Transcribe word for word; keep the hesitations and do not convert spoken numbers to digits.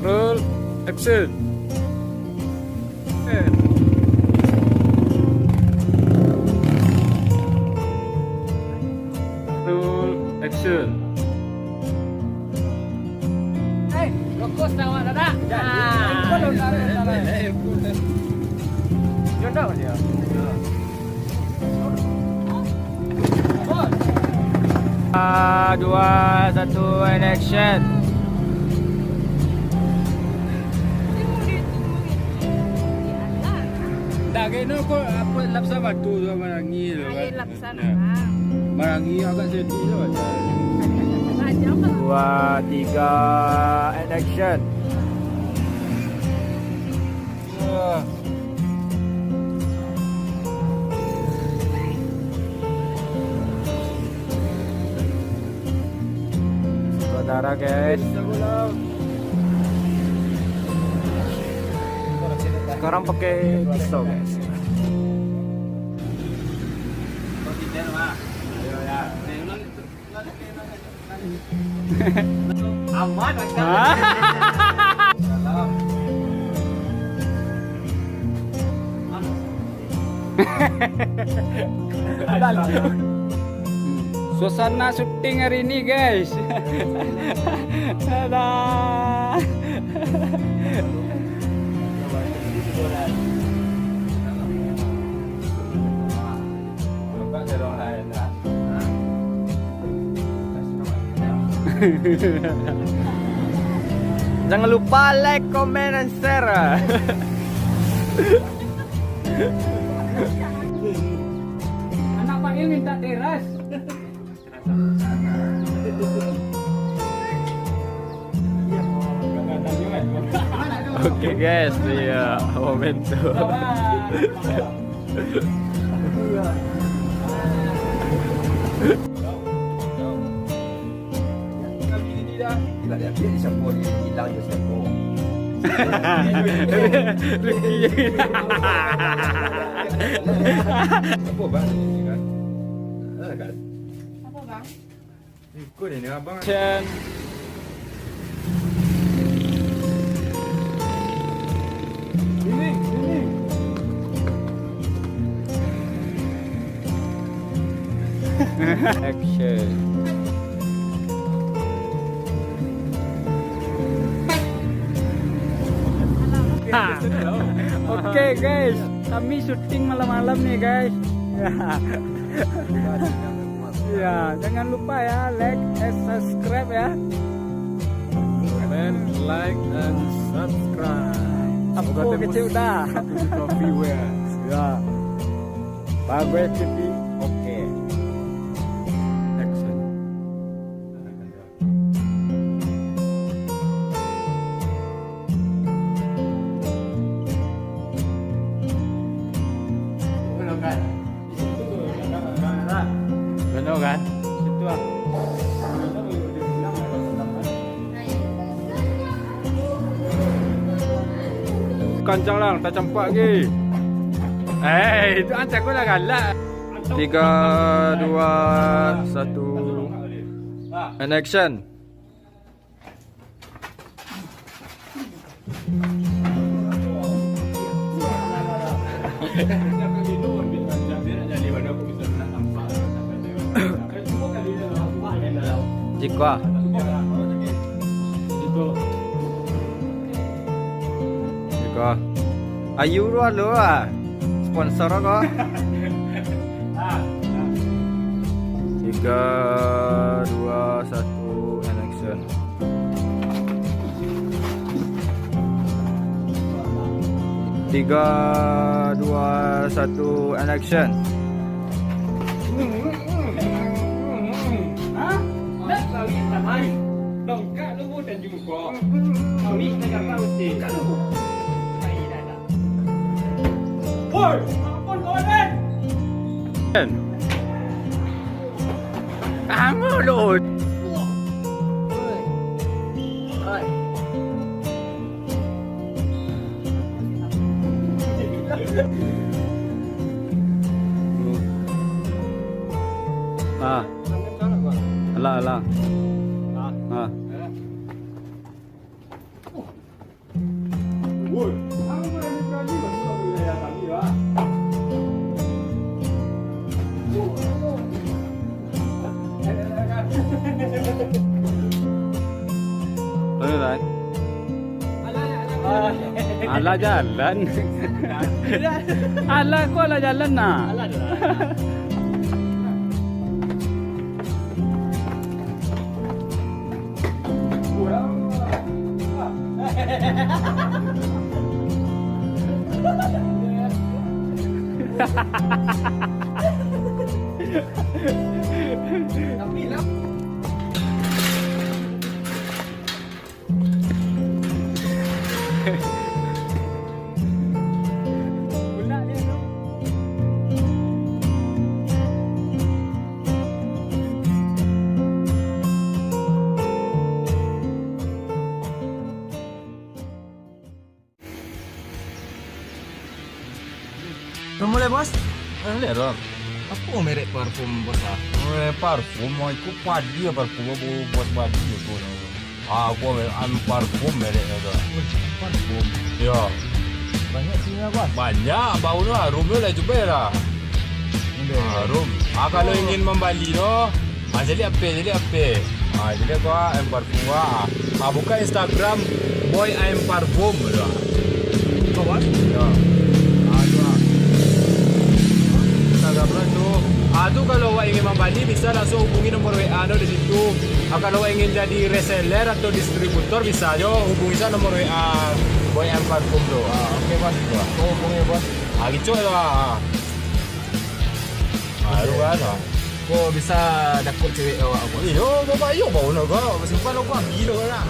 Roll, action. Roll, action. Eh, fokus awak, Dadak. Ah. Jodoh dia. Ah, dua, satu, and action. Ndak kena ko, apo, lapsa batu tu, marangi tu kan. Lapsa. Ya. Marangi agak sedih tu, macam. Dua, tiga, and action. Wah. Saudara, guys. Sekarang pakai pisau, guys. Aman, Kak. Hah? Salam. Suasana syuting hari ini, guys. Dadah. Jangan lupa like, comment, and share. Anak panggil minta teras. Oke, guys, iya, momentum. Apa, Bang? Ini kan? Apa, Bang? Ikut ini, Abang. Action. Ini, ini. Action. Oke, guys, kami syuting malam-malam nih, guys. Ya, jangan lupa ya, like and subscribe ya. Comment, like, and subscribe. Apa kecil dah. Satu juta viewers. Ya. Bagus T V. Oke. Action. Benar kan? Situ ah. Kancang lang, tacampak ge. Eh, itu ancak ko lah galak. Tiga, dua, satu. And action. Jiko ah. Jiko ah. Ayu tu alo ah. Sponsor ko. Tiga, dua, satu, and action. Tiga, dua, satu, and action. Hah? Nak lari taman? Dongkak lu pun dan jumpa. Kami nak dapat uti. Buka lu. Hai, dah, dah. Woi, ampun, kawan. Kamu lu. Ah. Alah, alah. Ah. Alah jalan. Alah ko alah jalan nah. Lah mulai, Bos? Eh, liek, Ron. Apo merek parfum, Bos, ah? Eh, parfum, oh, iko padi yo parfum, Bos, padi yo tu. Ah, aku merek, ah, parfum merek tu. Wih, parfum. Yo. Banyak sih, Bos? Banyak, bau tu harum tu lah, cubo lah. Harum. Ah, kalau ingin membali tu, ah, jadi apa, jadi apa? Ah, jadi aku, ah, M Parfum, ah. Ah, buka Instagram Boy M Parfum tu, ah. Kau, Bos? Yo. Ah, tu, ah. Instagram lah tu. Ah, tu kalau awak ingin membali, bisa langsung hubungi nomor W A tu di situ. Ah, kalau awak ingin jadi reseller atau distributor, bisa jo hubungi sajo nomor W A Boy M Parfum tu. Ah, oke, Bos. Tu, ah. Kau hubungi, Bos. Ah, gitu lah. Ah. Ah, tu kan, ah. Kau bisa dapat cewek awak, Bos. Iyo, bapak, iyo, bau nak kau. Simpan lo, kau ambil lo lah.